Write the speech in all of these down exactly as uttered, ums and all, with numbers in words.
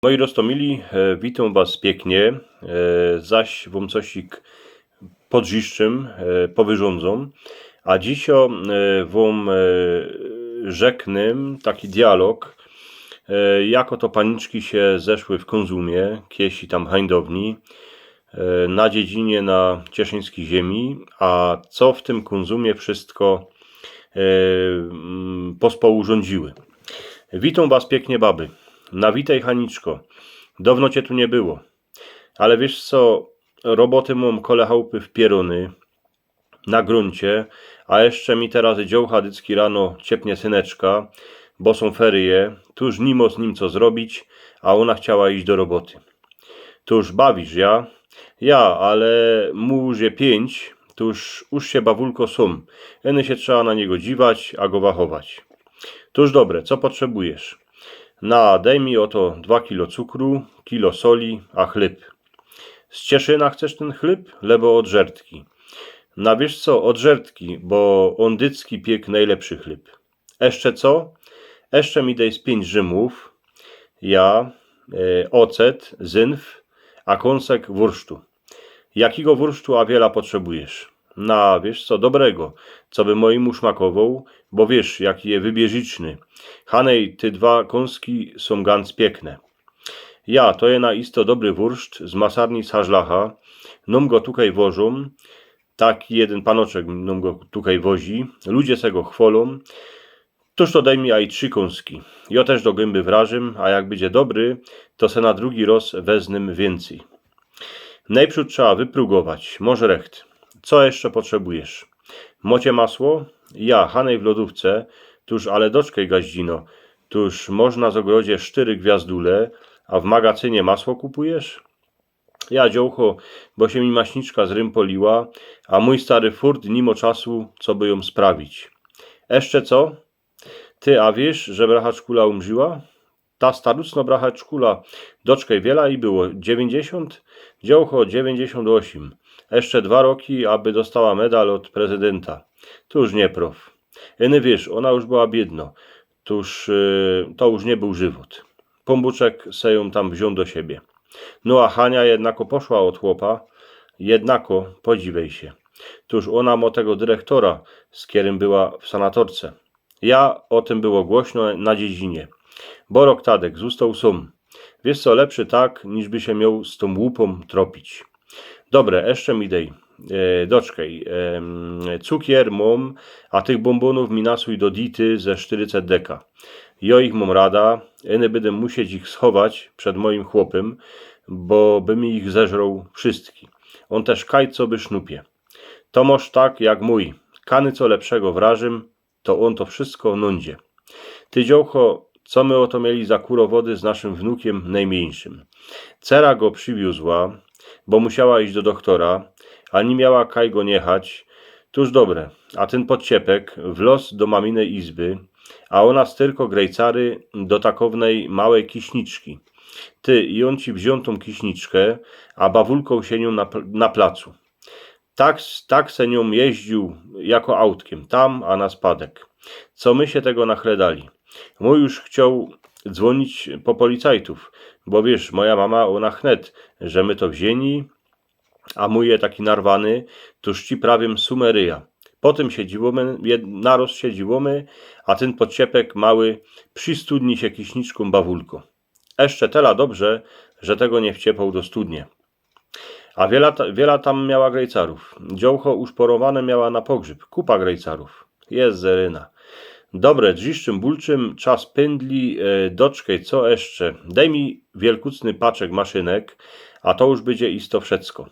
Moi roztōmili, e, witōm was piyknie, e, zaś wōm cosik podrziszczym, e, powyrządzōm. A dzisiej, e, wōm, e, rzeknã taki dialog, e, jako to paniczki sie zeszły w Kōnzumie, kiedyś tam hańdowni, e, na dziedzinie na cieszyńskij ziemi, a co w tym Kōnzumie wszystko, e, mm, pospołurządziły. Witōm was piyknie, baby. Na witej, Haniczko. Downo cie tu niy było. Ale wiysz co, roboty mōm kole chałpy wpierōny na grōncie, a jeszcze mi teroz dziołcha dycki rano ciepnie syneczka, bo sōm feryje, tuż niy mo z nim co zrobić, a ôna chciała iś do roboty. Tuż bawisz ja? Ja, ale mu już je piyńć, tuż już sie bawulko sōm. Iny sie trzeba na niego dziwać, a go wachować. Tuż dobre, co potrzebujesz? Na, dej mi ôto dwa kilo cukru, kilo soli, a chlyb. Z Cieszyna chcesz tyn chlyb, lebo ôd Żertki? Na, wiysz co, ôd Żertki, bo ôn dycki piyk nojlepszy chlyb. Jeszcze co? Jeszcze mi dej z piyńć Rzymōw, ja, e, ocet, zynf, a kōnsek wursztu. Jakigo wursztu, a wiela potrzebujesz? Na, wiysz co, dobrego, co by mojymu szmakowoł, bo wiysz, jaki je wybieżiczny. Hanej, te dwa kōnski sōm gōnc piykne. Ja, to je na isto dobry wurszt z masarni Sarzlacha. Nōm go tukej wożōm, taki jedyn panoczek nōm go tukej wozi. Ludzie se go chwolōm. Tuż to dej mi aj trzi kōnski. Jo tyż do gymby wrażym, a jak bydzie dobry, to se na drugi roz weznōm wiyncyj. Nojprzōd trzeba wyprugować. Mosz recht. Co jeszcze potrzebujesz? Mocie masło? Ja, hanej w lodōwce. Tuż, ale doczkej, gaździno. Tuż, mosz na zogrodzie sztyry gwiazdule, a w magacynie masło kupujesz? Ja, dziołcho, bo sie mi maśniczka zrympoliła, a mōj stary furt niy mo czasu, co by jōm sprawić. Jeszcze co? Ty, a wiysz, że bracha Czkula umrziła? Ta starucno bracha Czkula, doczkej wiela i było, dziewiyńćdziesiōnt? Dziołcho, dziewiyńćdziesiōnt ôziym. Jeszcze dwa roki, aby dostała medal ôd prezydynta. Tuż niy prow. Iny, wiysz, ôna już była biydno. Tuż, y, to już niy bōł żywot. Pōnbōczek se jōm tam wziōn do siebie. No a Hania jednako poszła ôd chłopa, jednako, podziwej sie. Tuż ôna mo tego dyrektora, z kerym była w sanatorce. Ja, ô tym było głośno na dziedzinie. Borok Tadek, zōstoł sōm. Wiysz co, lepszy tak, niż by sie mioł z tōm łupōm tropić. Dobre, jeszcze mi dej, e, doczkej. Em, cukier mōm, a tych bōmbōnōw mi nasuj do dity ze sztyrycet deka. Jo ich mōm rada, iny bydã musieć ich schować przed mojim chłopym, bo by mi ich zeżroł wszystki. Ôn tyż kaj co by sznupie. To mosz tak jak mōj. Kany co lepszego wrażym, to ôn to wszystko nōndzie. Ty, dziołcho, co my ô to mieli za kurowody z naszym wnukiym nojmiyńszym? Cera go prziwiōzła, bo musiała iś do dochtora, a niy miała kaj go niechać. Tuż dobre, a tyn podciepek wloz do mamiynyj izby, a ôna styrko grejcary do takownyj małej kiśniczki. Ty, i ôn ci wziōn tōm kiśniczkã, a bawulkoł sie niōm na pl-, na placu. Tak, tak se niōm jeździōł jako autkiym, tam, a na spadek. Co my sie tego nachledali? Mōj już chcioł dzwōnić po policajtōw, bo wiysz, moja mama, ôna chnet, że my to wziyni, a mōj je taki narwany, tuż ci prawiym sumeryja. Potym sie dziwōmy, jed-, naroz sie dziwōmy, a tyn podciepek mały przi studni sie kiśniczkōm bawulko. Jeszcze tela dobrze, że tego niy wciepoł do studnie. A wiela ta-, wiela tam miała grejcarōw. Dziołcho uszporowane miała na pogrzyb. Kupa grejcarōw. Jezeryna. Dobre, drziszczym bulczym, czas pyndli, e, doczkej, co jeszcze? Dej mi wielkucny paczek maszynek, a to już bydzie isto wszecko.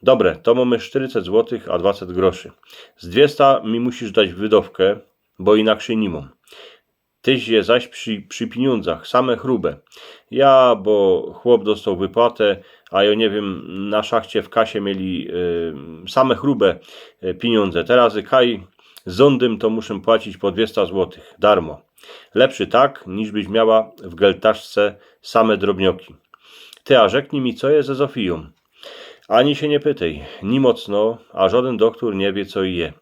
Dobre, to mōmy sztyrycet złotych a dwacet groszy. Z dwiesta mi musisz dać wydowkã, bo inakszyj niy mōm. Tyś je zaś przi, przi piniōndzach, same chrube. Ja, bo chłop dostoł wypłatã, a jo niy wiym, na szachcie w kasie mieli, y, same chrube, y, piniōndze. Teroz kaj zōndym to muszã płacić po dwiesta złotych, darmo. Lepszy tak, niż byś miała w geltaszce same drobnioki. Ty, a rzeknij mi, co je ze Zofijōm? Ani sie niy pytej, niy mocno, a żodyn dochtór niy wiy, co i je.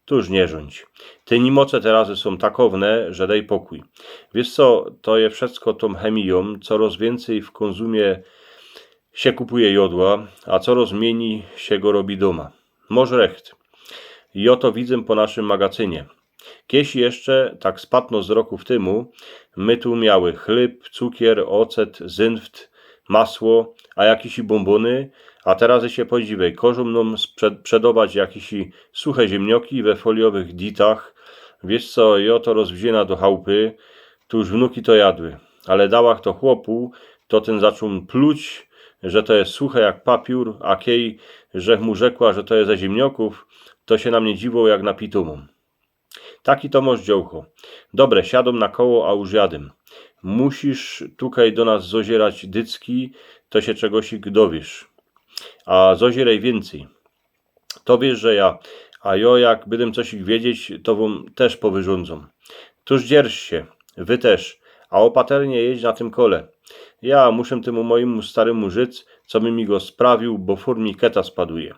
Tuż niy rzōndź. Te nimoce te razy sōm takowne, że dej pokōj. Wiysz co, to je wszysko tōm chemijōm, coroz wiyncyj w kōnzumie sie kupuje jodła, a coroz miyni sie go robi dōma. Mosz recht. I ô to widzã po naszym magacynie. Kiedyś jeszcze, tak z patnŏst rokōw tymu, my tu miały chlyb, cukier, ocet, zynft, masło, a jakisi bōmbōny, a te razy sie podziwej, korzōm nōm sprze-, przedować jakisi suche ziymnioki we foliowych ditach. Wiysz co, i ô to rozwziynã do chałpy, tu już wnuki to jadły. Ale dałach to chłopu, to tyn zaczōn pluć, że to je suche jak papiōr, a kej żech mu rzekła, że to je ze ziymniokōw, to sie na mie dziwoł jak na pitumōm. Taki to mosz dziołcho. Dobre, siadōm na koło, a już jadōm. Musisz tukej do nas zoziyrać dycki, to sie czegosik dowiysz. A zoziyraj wiyncyj. To wiysz, że ja, a jo jak bydã cosik wiedzieć, to wōm tyż powyrzōndzōm. Tuż dzierż sie, wy tyż, a ôpatrnie jedź na tym kole. Ja muszã tymu mojymu starymu żyć, co by mi go sprawiōł, bo fōr mi keta spaduje.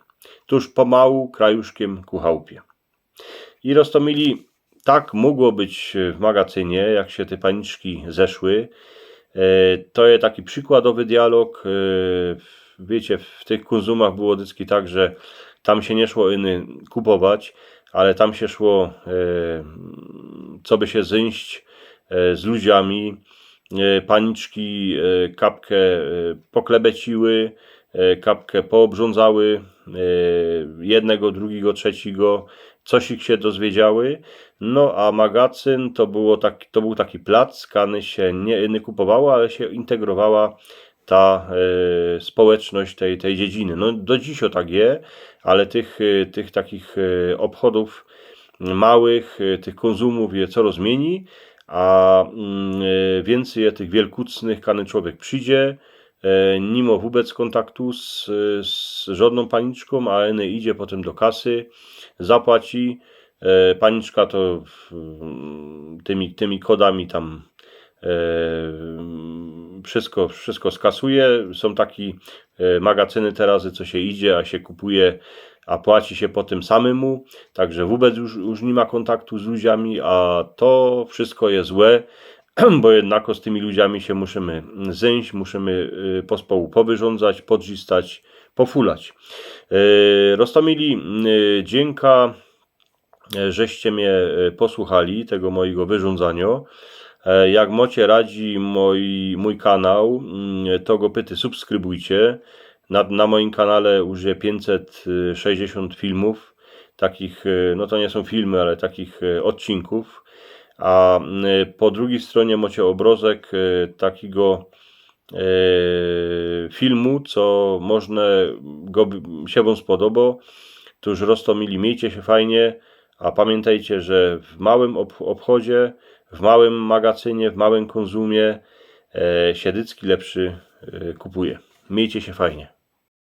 Tuż pomału, krajuszkiym ku chałpie. I roztōmili, tak mogło być w magacynie, jak sie te paniczki zeszły. E, to je taki przikładowy dialog. E, wiycie, w tych kōnzumach było dycki tak, że tam sie niy szło iny kupować, ale tam sie szło, e, co by sie zyńść, e, z ludziami. E, paniczki, e, kapkã, e, poklebeciły, e, kapkã poobrządzały, e, jednego, drugigo, trzecigo, cosik sie dozwiedziały. No a magacyn to było tak, to bōł taki plac, kany sie niy, niy kupowało, ale sie integrowała ta, e, społeczność tej, tej dziedziny. No do dzisiej tak je, ale tych, e, tych takich, e, obchodōw małych, e, tych kōnzumōw je coroz miyni, a, mm, e, wiyncyj je tych wielkucnych, kany człowiek przidzie, e, niy mo wōbec kōntaktu z, z żodnōm paniczkōm, a iny idzie potym do kasy, zapłaci, e, paniczka to, mm, tymi, tymi kodami tam, e, wszysko, wszysko skasuje. Sōm taki, e, magacyny te razy, co sie idzie, a sie kupuje, a płaci sie potym samymu. Tak że wōbec już, już niy ma kōntaktu z ludziami, a to wszysko je złe, bo jednako z tymi ludziami sie musimy zyńść, musimy, y, pospołu powyrzōndzać, podrzistać, pofulać. E, roztōmili, y, dziynka, e, żeście mie, e, posłuchali tego mojigo wyrzōndzaniŏ. E, jak mocie radzi mōj, mōj kanał, mm, to go pyty subskrybujcie. Na, na mojim kanale już je piyńćset sześćdziesiōnt filmōw, takich, e, no to niy sōm filmy, ale takich, e, ôdcinkōw. A, mm, po drugij strōnie mocie ôbrŏzek, e, takigo, e, filmu, co możne go by, sie wōm spodobo. To już roztōmili, miejcie sie fajnie, a pamiyntejcie, że w małym ob-, obchodzie, w małym magacynie, w małym kōnzumie, e, sie dycki lepszy, e, kupuje. Miejcie sie fajnie.